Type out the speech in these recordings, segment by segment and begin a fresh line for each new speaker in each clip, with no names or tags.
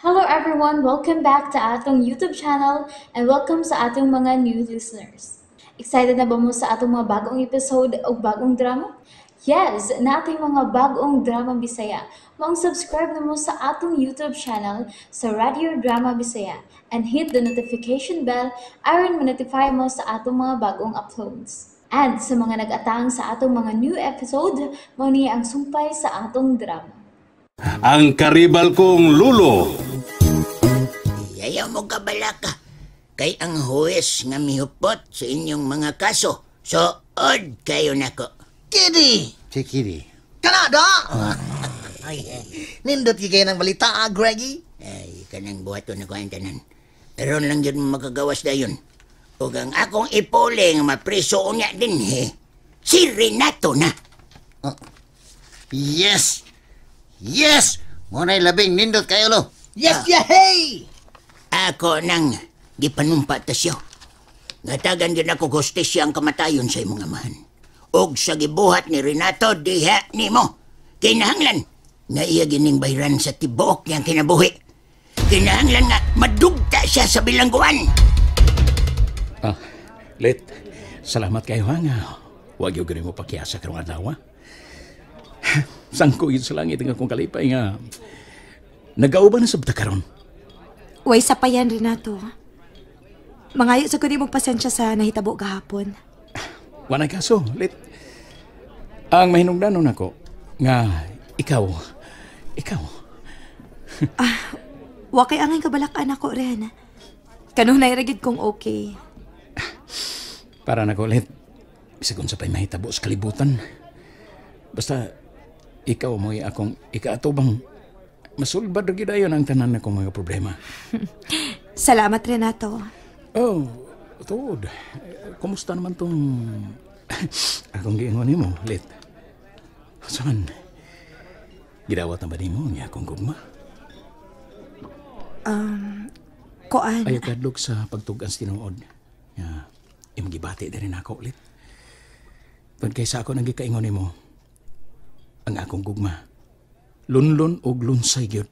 Hello everyone! Welcome back to atong YouTube channel and welcome sa atong mga new listeners. Excited na ba mo sa atong mga bagong episode o bagong drama? Yes! Nating mga bagong drama Bisaya. Maong subscribe na mo sa atong YouTube channel sa Radio Drama Bisaya and hit the notification bell aron ma-notify mo sa atong mga bagong uploads. And sa mga nag-atang sa atong mga new episode, mao ni ang sumpay sa atong drama.
Ang karibal kong lulo.
Ayaw mo kabalaka. Kay ang huwes nga mihupot sa inyong mga kaso. So, od kayo nako.
Kidi!
Si Kidi.
Kanada! Ay, nindot kayo ng balita, ah, Greggy?
Ay, kanang buhaton na ko ang tanan. Aron lang yun makagawas dayon. Ug ang akong ipuli nga mapriso unya din, he. Si Renato na.
Oh. Yes! Yes! Ngunay labing nindot kayo, lo.
Yes, yeah, hey!
Ako nang gipanumpa ta siya. Ngatagan din ako hustisya ang kamatayon sa imong amahan. Og sa gibuhat ni Renato diha nimo. Kinahanglan nga iya gining bayran sa tibuok niyang kinabuhi. Kinahanglan nga madugta siya sa bilangguan.
Ah, Let, salamat kayo ha nga. Huwag yung ganun mo pakiasa karong adlaw, ha? Sangko yun sa langit ang akong kalipay nga. Nagauban na sabta karon.
Way sa pa yan, Renato. Mangayo sa kundi mong pasensya sa nahitabo gahapon.
Wanay kaso, Let. Ang mahinungdanon ako nga ikaw.
Ah, wa kay angay kabalakan ako, Ren. Kanunay ra gid kong okay.
Para nako, Let. Bisag unsa pa'y mahitabo sa kalibutan. Basta ikaw mo'y akong ikaatubang masulbad ra gyud ayon ang tanan akong mga problema.
Salamat, Renato.
Oh, tuod. Kumusta naman tong akong giingon nimo, Let? Saan? Gidawat na ba nimo ang akong gugma?
Kuan.
Ayaw kadlok sa pagtugan sa tinuod. Nga, imong gibati din ako, Let. Tungod kay sa ako nang gikaingon nimo, ang akong gugma, lunlun og lunsay gyud.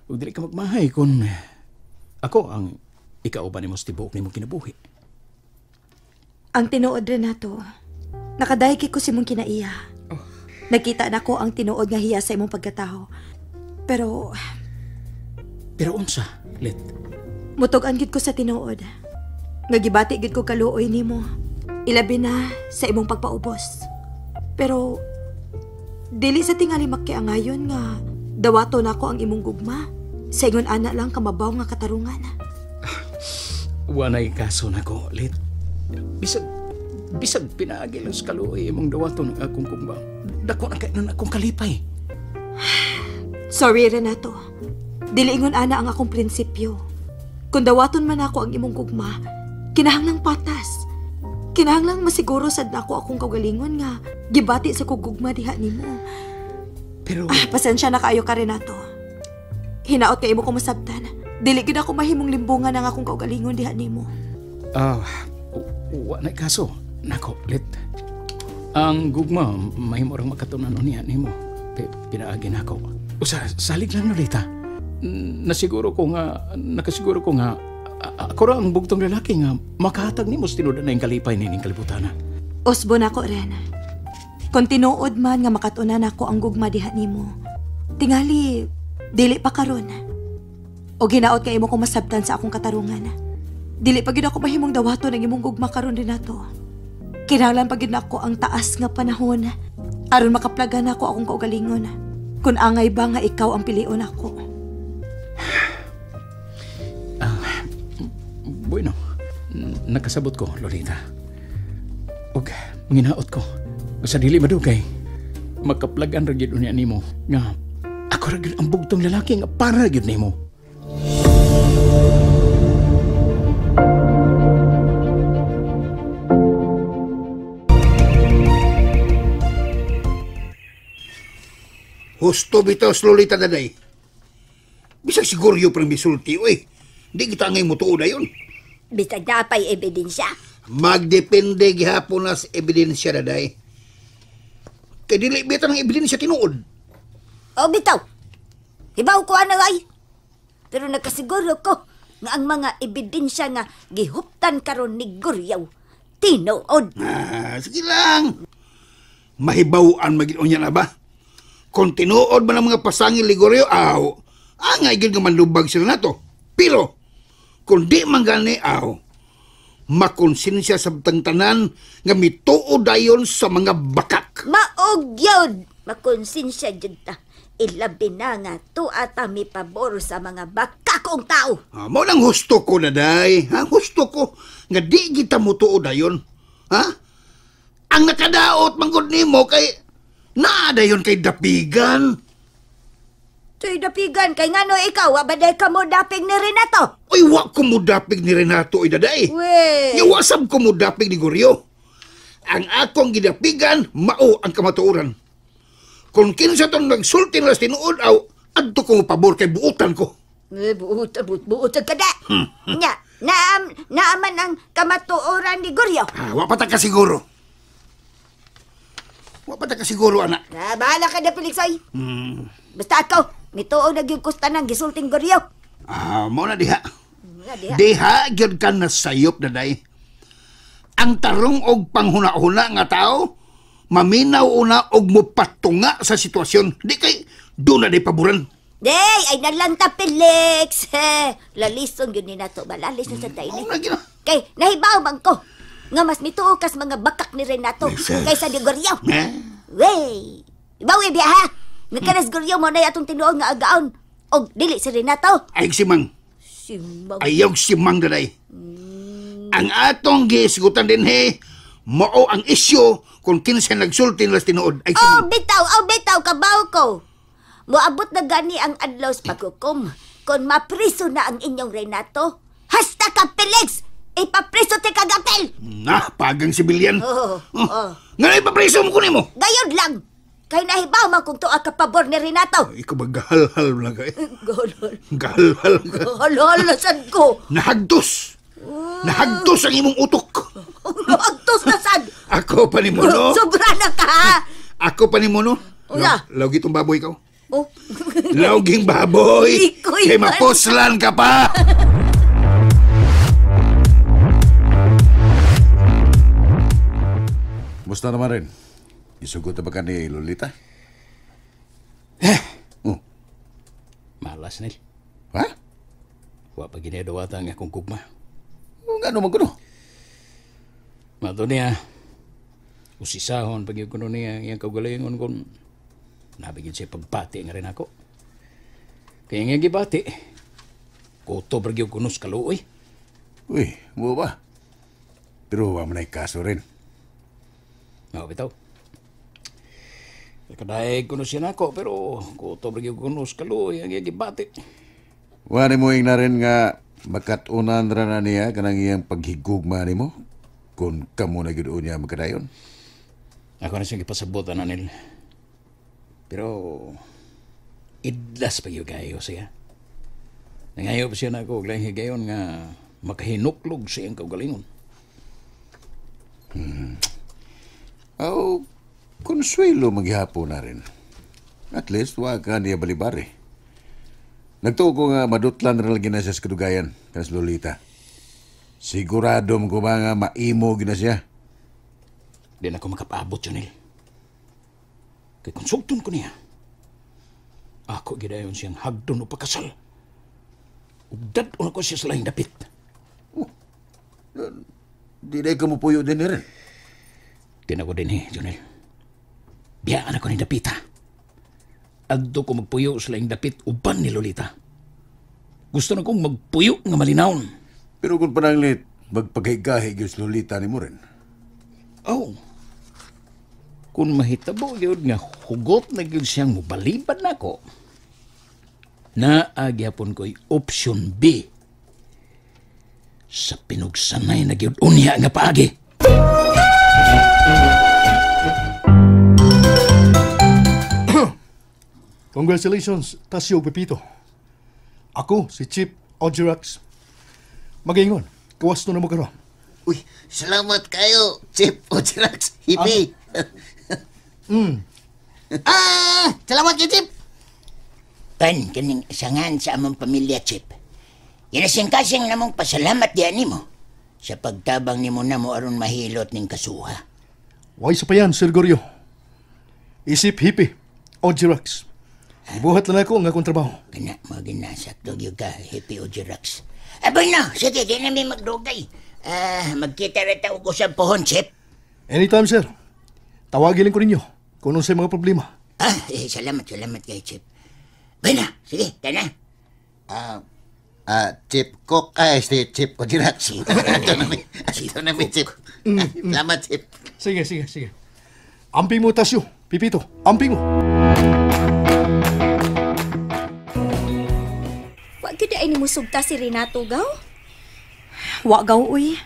Ug dili ka magmahay kung ako ang ikauban nimo sa tibuok nimo kinabuhi.
Ang tinuod, Renato, nakadayeg ko sa imong kinaiya.
Oh.
Nakita na ko ang tinuod nga hiya sa imong pagkatao. Pero
unsa, Let?
Mutug-an gid ko sa tinuod. Nga gibati gid ko kaluoy nimo. Ilabi na sa imong pagpaubos. Pero dili sa tingali makiangayon nga dawato nako ang imong gugma. Sa ingon ana lang kamabaw nga katarungan.
Wanay kaso nako, Let. Bisag pinaagi lang sa kaluoy imong dawaton ang akong gugma. Dako na kay nun akong kalipay.
Sorry, Renato. Dili ingon ana ang akong prinsipyo. Kung dawaton man ako ang imong gugma, kinahanglang patas. Kinahanglang masiguro sad nako akong kaugalingon nga gibati sa kog gugma diha nimo.
Pero
pasensya na kaayo ka, Renato. Hinaot kay imo ko masabtan. Dili gid ako mahimong limbungan ang akong kaugalingon diha nimo.
Wa na kaso. Nako, Let. Ang gugma mahimo rang makatunan niya nimo. Pinaagi nako. Usa salig lang Lolita. Nasiguro ko nga, nakasiguro ko nga ako ra ang bugtong lalaki nga makahatag nimo sa tinuod na kalipay nining kalibutan.
Usbo nako, Ren. Kung tinuod man nga makatunan ako ang gugma diha nimo, tingali dili pa karon. O ginaot kay imo ko masabtan sa akong katarungan. Dili pa gid ako mahimong dawaton ang imong gugma karon, Renato. Kinahanglan pa gid nako ang taas nga panahon aron makaplagan nako akong kaugalingon. Kun angay ba nga ikaw ang pilion ako.
Bueno, nakasabot ko, Lolita. Og manginaot ko. Sa dili madugay, makaplagan ra gyud unya nimo nga ako ra gyud ang bugtong lalaki nga para gyud nimo.
Husto bitaw, Lolita daday. Bisag siguro pang misulti, oy. Di kita ngay mutuo na yun.
Bisag na pa'y ebidensya.
Magdepende gihapon na sa ebidensya daday. Kay dili bita ng ebidensya tinuod.
O bitaw. Hibaw ko ana ay. Pero nakasiguro ko nga ang mga ebidensya nga gihuptan karon ni Guryaw tinuod.
Ah, sige lang. Mahibaw-an magin unya na ba? Kung tinuod man ang mga pasangil ni Guryo, aw, angay gyud nga manlubag sila nato. Pero kung di man gani, aw, makonsensya sa tanan nga mituo dayon sa mga bakak.
Maog yun! Makonsensya jud ta. Ilabi na nga tuwa ta mi pabor sa mga bakakong tao.
Ah, mao nang husto ko na day. Ha? Husto ko nga di kita mutuo dayon. Ha? Ang nakadaot manggod nimo kay naa dayon kay dapigan.
Tuy dapigan kay ngano ikaw wa ba day ka mo dapig ni Renato?
Uy, wa ko mo dapig ni Renato oy daday.
We.
Iwasab ko mo dapig ni Guryo. Ang akong gidapigan mao ang kamatuoran. Kung kinsa tong nagsulti nila sa tinuod, aw, adto ko pabor kay buutan ko.
Eh, buutan ka da. Nya, naaman ang kamatuoran ni Guryo.
Ah, wa pa ta kasiguro. Wa pa ta kasiguro, anak.
Na, bahala ka na, Felixoy. Basta ako, mituo na gyud kusta ng gisulting Guryo.
Ah, mao na diha.
Na diha.
Diha gyud ka nasayop na day. Ang tarong og panghuna-huna nga tao, maminaw una og mupatunga sa sitwasyon. Di kay doon na di paboran.
Day, ay nalang ta, Felix. Lalison yun ni nato. Malalis na sa tayo ni. Kay, nahibaw bang ko nga mas mituo kas mga bakak ni Renato kaysa ni Guryo.
Eh?
Wey! Ibaw, ibiya ha! Nga kanas Guryo mo na atong tinuod nga agaon. Og dili si Renato.
Ay, simang.
Simang.
Ayaw simang daday. Ang atong giisgutan din he, mao ang isyu kung kinsa nagsulti nila sa tinuod. Ay,
oh, bitaw, kabaw ko. Moabot na gani ang adlaw sa paghukom. Kung mapriso na ang inyong Renato, hasta ka, Felix! Ipapriso ti kagapel!
Nah, pagang sibilyan.
Oo. Oh, oh.
Nga ipapriso mo kunin mo?
Gayon lang! Kay nahibaw man kung tuwa ka pabor ni Renato.
Ikaw ba gahalhal lang ka eh?
Gahalhal.
Gahalhal ka.
Gahalhal na sad ko.
Nahagdos! Nahagdos ang imong utok.
Nahagdos na sad.
Ako pa ni mo, no?
Sobra na ka, ha?
Ako pa ni mo, no?
Uya.
Lawgi itong baboy ikaw.
Oh.
Lawging baboy.
Ikoy
kay mapuslan ka pa.
Musta naman rin? Isugot na ba ka ni Lolita?
Eh.
Oh.
Malas, Nel.
Ha?
Wa pa ginadawata ang akong gugma.
Nga naman ko no?
Mato niya, usisahon pag yung kuno niya, iyang kaugalingon kung nabigin siya pagbati nga rin ako. Kaya nga gibati, kuto bergyog kunos kaluoy.
Uy, mo ba? Pero wa man ay kaso rin.
Mao bitaw. Kadaig kuno siya nako, pero kuto bergyog kunos kaluoy ang iyang gibati.
Wa ni mo ing na rin nga makatunan ra na niya kanang iyang paghigugma nimo kung kamo na gyud niya magkadayon.
Ako na siyang gipasabotan na nil. Pero idlas pa gyud kayo siya. Nangayo pa siya na ako og laing higayon nga makahinuklog sa iyang kaugalingon.
Aw, konsuelo maghihapon na rin. At least wa ka niya balibari. Nagtuo ko nga madutlan ra lagi na siya sa kadugayan kanas Lolita. Sigurado mo ko ba nga maimo gina siya.
Di na ko makapaabot, Junil. Kay konsulton ko niya. Ako gidayon siyang hagdon o pakasal. Ug dad-on ako siya sa lahing dapit.
Oh, di na ka mupuyo din rin.
Di na ko din eh, Junil. Biyaan ako ni dapita. Adto ko magpuyo sa lahing dapit uban ni Lolita. Gusto na kong magpuyo nga malinawon.
Pero kung pananglit, magpaghigahi gyud si Lolita ni mo rin.
Oh. Kung mahitabo gyud nga hugot na gyud siyang mobalibad nako, naa gyapon ko'y option B sa pinugsanay na gyud unya nga paagi.
Congratulations, Tasio Pepito. Ako, si Chief Ojirax. Mag-ingon, kawas to na mo karon.
Uy, salamat kayo, Chief Ojirax. Hippie. Ah. Salamat kay Chief.
Pan, kaning sangan sa among pamilya, Chip. Ginasing-kasing namong pasalamat diyan nimo sa pagtabang nimo namo aron mahilot ning kasuha.
Why sa pa yan, Sir Gorio? Isip hippie, Ojirax. Ibuhat lang ako ang akong trabaho.
Kana, mga ginasakto gyud ka, hippie Ojirax. Aboy no, sige, di na mi magdugay. Magkita ra ta og usab pohon, Chip.
Anytime, sir. Tawagin ko ninyo kung unsay mga problema.
Salamat, salamat kay Chip. Bueno, sige, tana.
Chip Cook, ay, si Chip Ojirax. Ito na mi, Chip. Salamat, Chip.
Sige, sige, sige. Amping mo, Tasyo. Pipito, amping mo.
Wa gyud ay nimusugta si Renato, gaw?
Wa gaw, uy.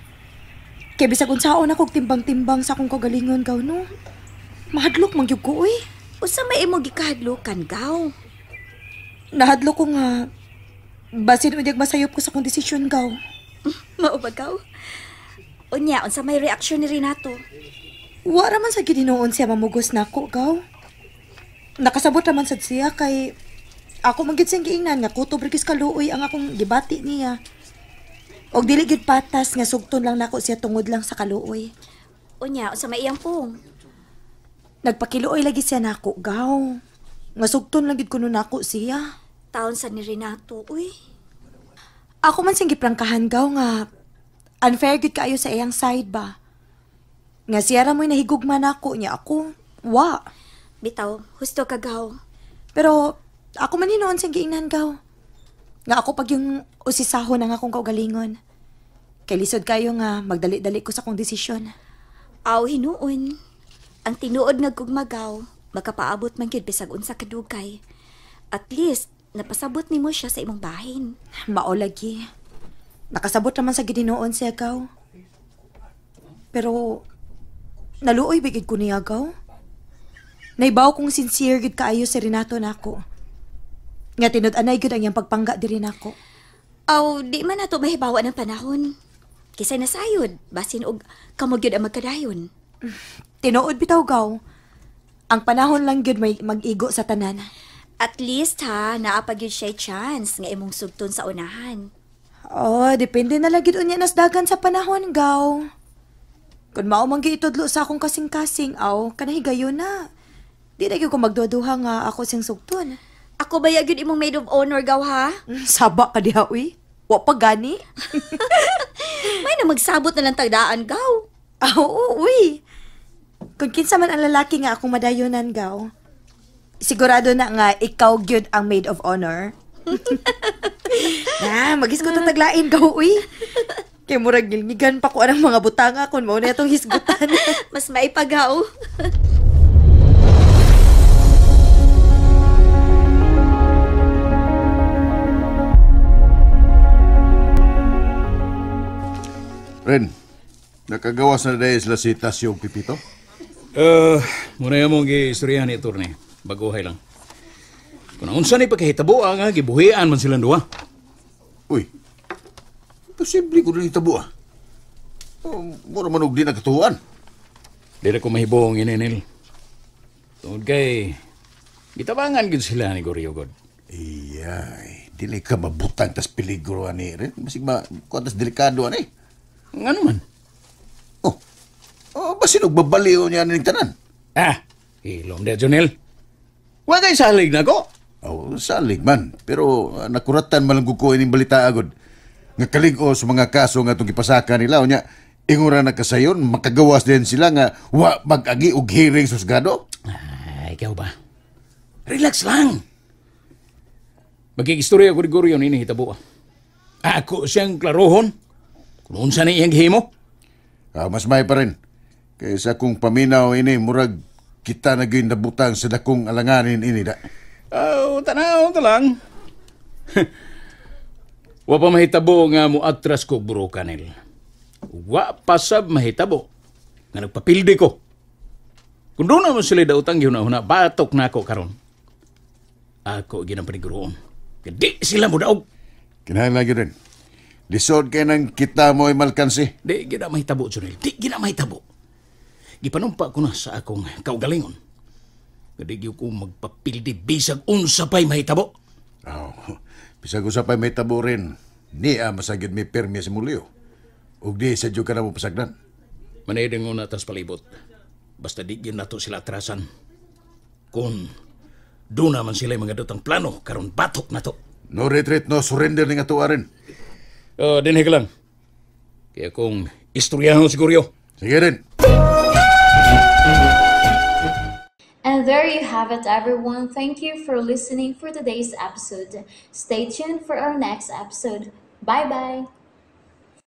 Kay bisag unsaon ako timbang-timbang sa akong kagalingon, gaw, no? Mahadlok man gyud ko, uy.
Usa may imo gikahadlokan, gaw?
Nahadlok ko nga basin unyag masayop ko sa akong desisyon, gaw.
Mao ba, gaw? Unya, unsa may reaksyon ni Renato?
Wa ra man sa gininuon siya mamugos nako, gaw. Nakasabot ra man sad siya kay ako man gid siyang giingnan nga kutob ra gyud kaluoy ang akong gibati niya. Og dili gyud patas nga sugton lang nako siya tungod lang sa kaluoy.
Unya, unsa may iyang pung?
Nagpakiluoy lagi siya nako, gaw. Nga sugton lang gyud kuno nako siya.
Taon sa ni Renato, uy.
Ako man siyang giprangkahan, gaw, nga unfair gyud kaayo sa iyang side ba. Nga siya ra mo'y nahigugma nako niya ako. Wa.
Bitaw, husto ka, gaw.
Pero ako man hinuon siyang giingnan, gaw. Nga ako pag yung usisahon ang akong kaugalingon. Kay lisod kayo nga magdali-dali ko sa akong desisyon.
Aw, hinuon. Ang tinuod nga gugmagaw, makapaabot man gyud bisag unsa kadugay. At least, napasabot nimo siya sa imong bahin.
Mao lagi. Nakasabot naman sa gininuon siya, gaw. Pero, naluoy bigid ko niya, gaw. Naibaw kong sincere gid kaayo si Renato nako. Nga tinud-anay gid ang iyang pagpangga diri nako.
Aw, di man nato mahibawa ng panahon. Kisay nasayod, basin og kamo gyud ang magkadayon.
Tinuod bitaw, gaw. Ang panahon lang gyud may mag-igo sa tanan.
At least ha, naa pa gyud siya chance nga imong sugton sa unahan.
Oh, depende na lang gyud unya nasdagan sa panahon, gaw. Kung mao man gyud itudlo sa akong kasing-kasing, aw, kanahigayon na. Di na gyud ko magduduha nga ako siyang sugton.
Ako ba gyud imong maid of honor, gaw, ha?
Saba ka diha, uy. Wa pa gani.
May na magsabot na lang tagdaan, gaw.
Ah, oo, uy. Kung kinsa man ang lalaki nga akong madayonan, gaw, sigurado na nga ikaw gyud ang maid of honor. Na, magisgot ang taglain, gaw, uy. Kay murag gilmigan pa ko anang mga butanga kung mao na itong hisgutan.
Mas maipagaw.
Ren, nakagawas na dahil sila si Tasyo Pipito?
Muna yung mong giistorya ni Torne. Baguhay lang. Kung naunsa ni pagkahitabo, nga gibuhian man silang duha.
Uy, posible ko na hitabo ah. Mura man og di nagkatuan.
Di na ko mahibong ininil. Tungod kay, gitabangan gid sila ni Gorio God.
Iyay, dili ka mabutang tas peligro ani rin. Masig ma, kuha tas delikado ani.
Ngano man?
Oh, basin og babaliw niya ning tanan.
Ah, ilom de Jonel. Wa kay salig na ko.
Oh, salig man. Pero nakuratan man lang ko ining balita agod. Nga kalig-o sa mga kaso nga itong gipasaka nila. Unya, ingura na kasayon, makagawas din sila nga wa mag-agi og hearing sa husgado.
Ay, ikaw ba? Relax lang. Magkikistorya ko ni Gorio nini hitabo. Ako siyang klarohon. Kung unsa ni iyang gihimo.
Mas may pa rin. Kaysa kung paminaw ini, murag kita na gyud nabutang sa dakong alanganin ini da.
Oh, tanaw ta lang. Wa pa mahitabo nga muatras ko bro kanil. Wa pa sab mahitabo nga nagpapildi ko. Kung doon naman sila dautang gihuna-huna, batok na ako karon. Ako ginang paniguroon. Di sila mo daog.
Kinahanglan gyud rin. Lisod kay nang kita mo ay malkansi.
Di gina mahitabo, Junel. Di gina mahitabo. Gipanumpa ko na sa akong kaugalingon. Di gyud ko magpapildi bisag unsa pa'y mahitabo.
Oh, bisag usa pa'y may taburin, niya masagid may pirmi si Mulio. Ug di sa ka na mo pasagdan.
Maniding una tas palibot. Basta di gyud nato sila atrasan. Kung doon naman sila mga dutang plano, karon batok na to.
No retreat, no surrender ning ato rin.
Oh, dinhi ka lang. Kaya kung istoryahon siguro.
Sige rin.
And there you have it, everyone. Thank you for listening for today's episode. Stay tuned for our next episode. Bye bye.